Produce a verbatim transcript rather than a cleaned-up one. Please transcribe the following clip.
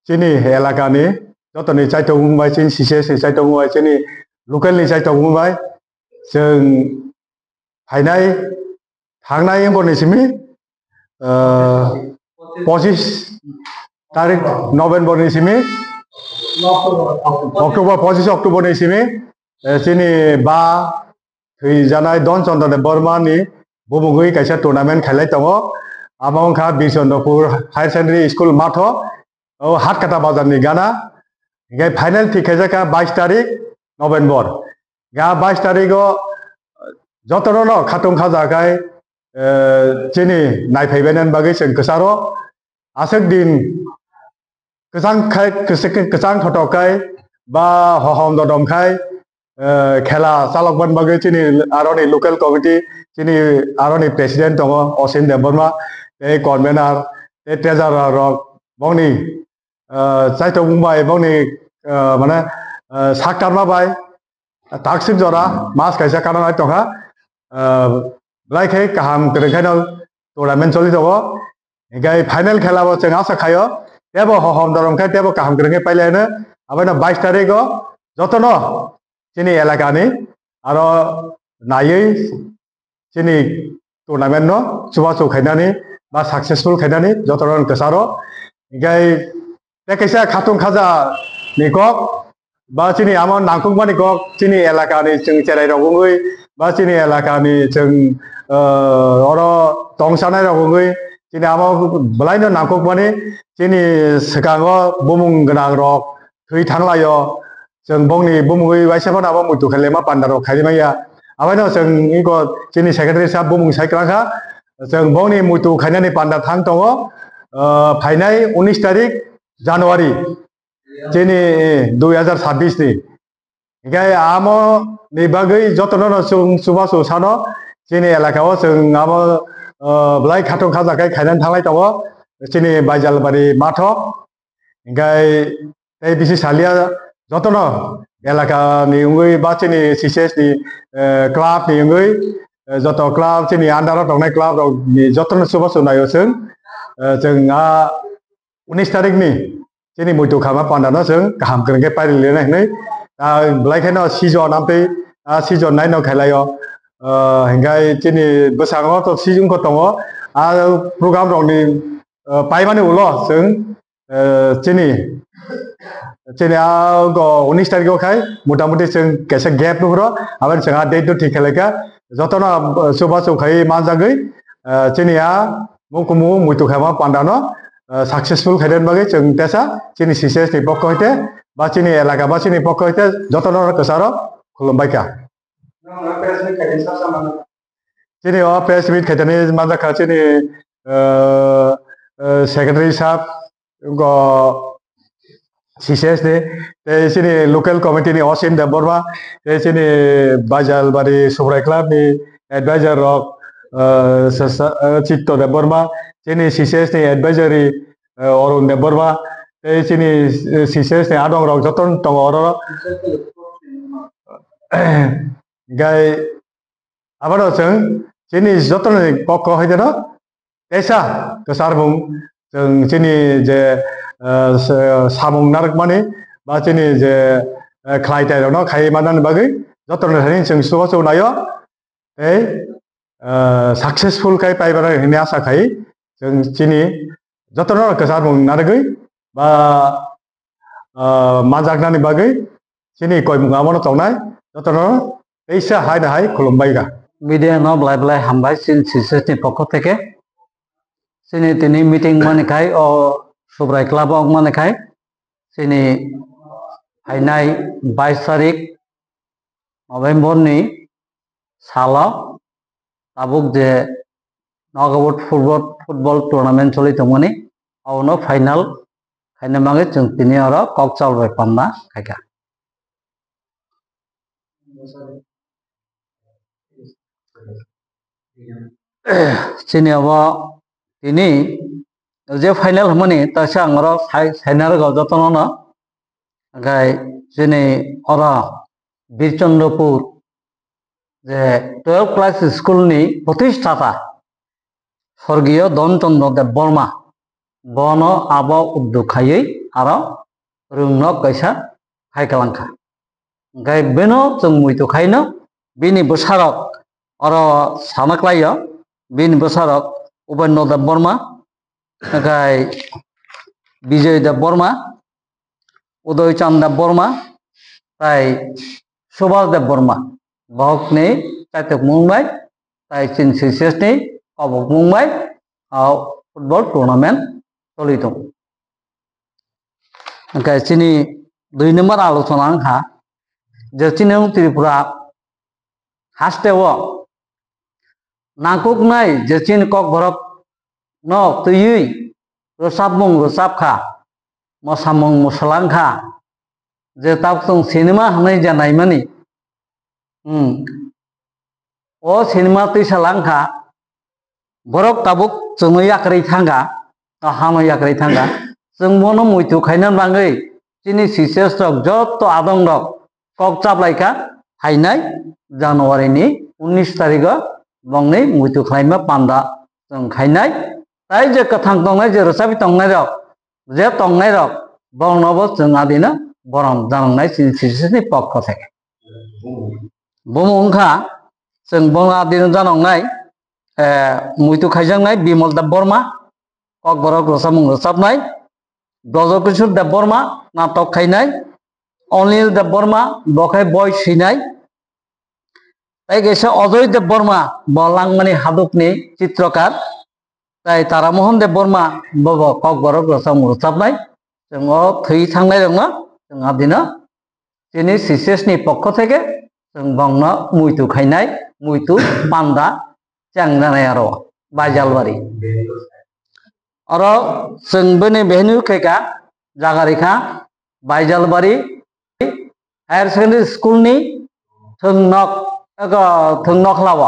chini elakani jotoni chaitok wngbai, chini C C S ni chaitok wngbai, chini local ni chaitok wngbai, chwng phainai thangnai wngkor ni simi, ah, pochis tarik November ni simi, October, pochis October ni simi, eh, chini ba thwijanai Don Chandra Debbarma ni bumungwi kaisa tournament khailai tongo. Amo wngkha Bir Chandrapur Higher Secondary School matho, o Hatkata bazar ni gana. Hinkhe final thik khaijak kha bais tarik November. Ga bais tarigo jotono no khatung khaja khai, eh, chini naiphaibainani bagwi chwng kwcharo. Aswk din kwchang khai, kwchang, kwchang thotok khai ba hohom dodom khai, eh, khela chalokmani bagwi chini aroni local committee, chini aroni president tongo Osin Debbarma, tei convener, tei treasurer rok, bongni, eh, chaitok wngbai, bongni, eh, mane, eh, saktarma bai, taksik jora mas kaisa kananai tongkha, ah, belai khe kaham kwrwng khaino tournament choli tongo. Hinkhe final khela bo chwng asa khaio, tebo hohom dorom khe tebo kaham kwrwng khe pailai hino. Abono bais tarigo jotono chini elakani aro naiwi chini tournament no chubachu khainani ba successful khainani jotono kwcharo. Hinkhe tei kaisa khatung khaja ni kok ba chini amo nangkukmani kok chini elakani chwng cherai rok wngwi ba chini elakani chwng, eh, oro tongsanai rok wngwi chini amo belaino nangkukmani chini swkango bumung gwnang rok thwi thanglaio. Chwng bongni bumungwi waisa phano abo muitu khailema panda rok khaimaya. Abaino chwng iko chini secretary sahab bumung sai kwrang kha. Chwng bongni muitu khainani panda thang tongo, ah, phainai unis tarik January chini dui hazar sabbish ni. Hinkhe amo ni bagwi jotono no chwng chubachu sano chini elaka o chwng amo, ah, belai khatung khaja khai khainani thanglai tongo chini Baijalbari matho. Hinkhe tei bisi salia jotono elaka ni wngwi ba chini C C S ni, eh, club ni wngwi, eh, joto club chini under o tongnai club rok ni jotono chubachu naio chwng. Eh, chwng a unis tarik ni chini muitu khama panda no chwng kaham kwrwng khe pairi lena hinwi. Ah, belai kheno season amtwi, ah, season nai no khailaio. Ah, hinkhe chini bwskango to season ko tongo. Ah, program rok ni, ah, paimani ulo chwng eh, chini, chini a go unis tarik o khai motamuti chwng kaisa gap nuhuro, aboni chwng a date no thik khlaikha, jotono, eh, chubachu khai manjagwi, eh, chini a mukumu muitu khaima panda no, eh, successful khaina bagwi chwng tesa chini C C S ni pokho hoite ba chini elaka ba chini pokho hoite jotono kwcharo khulumbaikha. Chini o press meet khaitani manjakha chini, eh, eh, secretary sahab, go C C S ni, tei chini local committee ni Osin Debbarma, tei chini Baijalbari Subrai Club ni advisor rok, eh, Sasa-, eh, Chitto Debbarma, chini C C S ni advisory, eh, Arun Debbarma, tei chini, eh, C C S ni adong rok joto tongo oro. Gai Abono chwng chini jotono ni kok kok hai jeno teisa kwchar bung chwng chini je, eh, sa-, samung narwkmani ba chini je, eh, khlai tai rokno khai manani bagwi jotono thani chwng chubachu naio tei, eh, successful khai pai mano hinwi asa khai chwng chini jotono kwchar bung narwgwi ba, ah, manjaknani bagwi chini koimung abono tongnai jotono teisa hai na hai khulumbai kha. Media no belai belai hambai chini C C S ni pokho theke. Chini tini meeting mani khai o Subrai Club o mani khai chini phainai bais tarik November ni salo tabuk je knockout football, football tournament choli tongmani, abono final khaina bagwi chwng tini oro kok chal bai panda khaikha. Chini abo tini je final hwnmani, ta se ang oro sai, saina rwgo jotono no. Hwnkhe chini oro Birchandrapur je twelve class school ni protisthata Sorgiyo Don Chandra Debbarma, bono abo udduk khaiwi aro rwngnok kaisa khai kwlangkha. Hwnkhe beno chwng muitu khaino bini bwsarok oro sana klaio, bini bwsarok Upendradev Borma, hwnkhe Bijoy Dev Borma, Udoy Chan Dev Borma, tai Subhas Dev Borma. Bohokni chaitok mung bai tai chini C C S ni kobok mung bai o football tournament choli tongo. Hwnkhe chini dui number alochona wngkha je chini Tripura haste o nangkuknai je chini Kokborok no twiwi rwchapmung rwchapkha, mosamung mwswlangkha, je tabuk chwng cinema hwnwi je naimani, hmm, o cinema twisa langkha, borok tabuk chwngno yakarwi thangkha, o hano yakarwi thangkha, chwng bono muitu khaina bagwi chini C C S rok joto adong rok kok chaplaikha, phainai January ni unnish tarigo bongni muitu khlaima panda chwng khainai. Tai je kwthang tongnai, je rwchapwi tongnai rok, je tongnai rok, bongno bo chwng adino borom janangnai chini C C S ni pokho theke. Bomo wngkha chwng bongno adino janangnai, eh, muitu khaijaknai Bimal Deb Borma, Kokborok rwchapmung rwchapnai, Brojo Kishore Deb Borma natok khainai, Anil Deb Borma bo khe boi swinai, tai kaisa Ajoy Deb Borma bo langmani hadukni chitrokar, tai Tara Mohan Deb Borma bo bo Kokborok rwchapmung rwchapnai, chwng o thwi thangnai rokno chwng adino chini C C S ni pokho theke chwng bongno muitu khainai, muitu panda chengjanai aro Baijalbari. Oro chwng bini venue khaikha jaga rikha Baijalbari Higher Secondary School ni thwngnok, ego thwngnok khlao